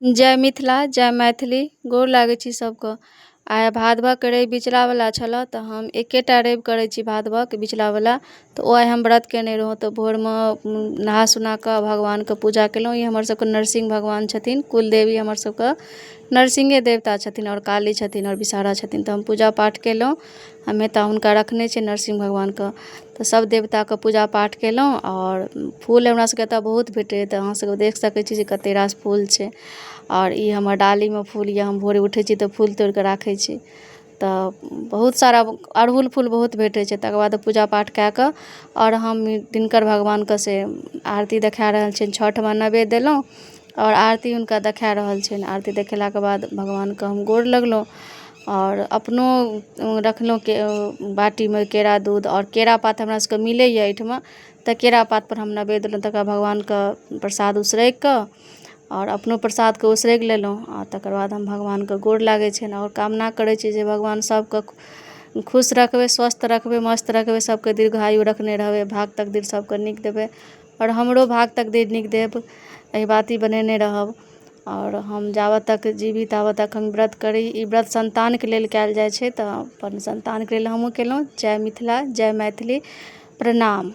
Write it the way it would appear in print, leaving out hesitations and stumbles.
जय मिथिला जय मैथिली। गोर लागै छी सबके। आइ भादवक रवि बिचलावला छलऽ, तऽ हम एकेटा रवि करै छी भादवक बिचलावला, तऽ ओ आइ हम व्रत केने रहौँ। तऽ भोरमे नहा सुना कऽ भगवानके पूजा केलहुँ। ई हमर सबके नरसिंह भगवान छथिन, कुलदेवी हमर सबके नरसिंहे देवता छथिन, आओर काली छथिन, आओर विषहारा छथिन। तऽ हम पूजा पाठ केलहुँ। हम एतऽ हुनका रखने छियनि नरसिंह भगवानके, तऽ सब देवताके पूजा पाठ केलहुँ। आओर फूल हमरा सबके एतऽ बहुत भेटैए, तऽ अहाँ सब देख सकै छी जे कते रास फूल छै। आओर ई हमर डालीमे फूल यऽ। हम भोरे उठै छी तऽ फूल तोड़िकऽ राखै छी, तऽ बहुत सारा अड़हुल फूल बहुत भेटै छै। तकर बाद पूजा पाठ कए कऽ आओर हम दिनकर भगवानके से आरती देखाए रहल छियनि। छठिमे नैवेद्य देलहुँ आओर आरती हुनका देखाए रहल छियनि। आरती देखेलाके बाद भगवानके हम गोर लगलहुँ आओर अपनो रखलहुँ के बाटीमे केरा दूध, आओर केरा पात हमरा सबके मिलैए एहिठमा, तऽ केरा पातपर हम नैवेद्य देलहुँ। तकर बाद भगवानके प्रसाद उसरगि कऽ आओर अपनो प्रसादके उसरगि लेलहुँ, आ तकर बाद हम भगवानके गोर लागै छियनि आओर कामना करै छी जे भगवान सबके खुश रखबै, स्वस्थ रखबै, मस्त रखबै, सबके दीर्घायु रखने रहबै, भाग तकदीर सबके नीक देबै, आओर हमरो भाग तकदीर नीक देब, एहि बात ई बनेने रहब। आओर हम जाबऽ तक जीबी ताबऽ तक हम व्रत करी। ई व्रत सन्तानके लेल कयल जाइ छै, तऽ अपन सन्तानके लेल हमहूँ केलहुँ। जय मिथिला, जय मैथिली, प्रणाम।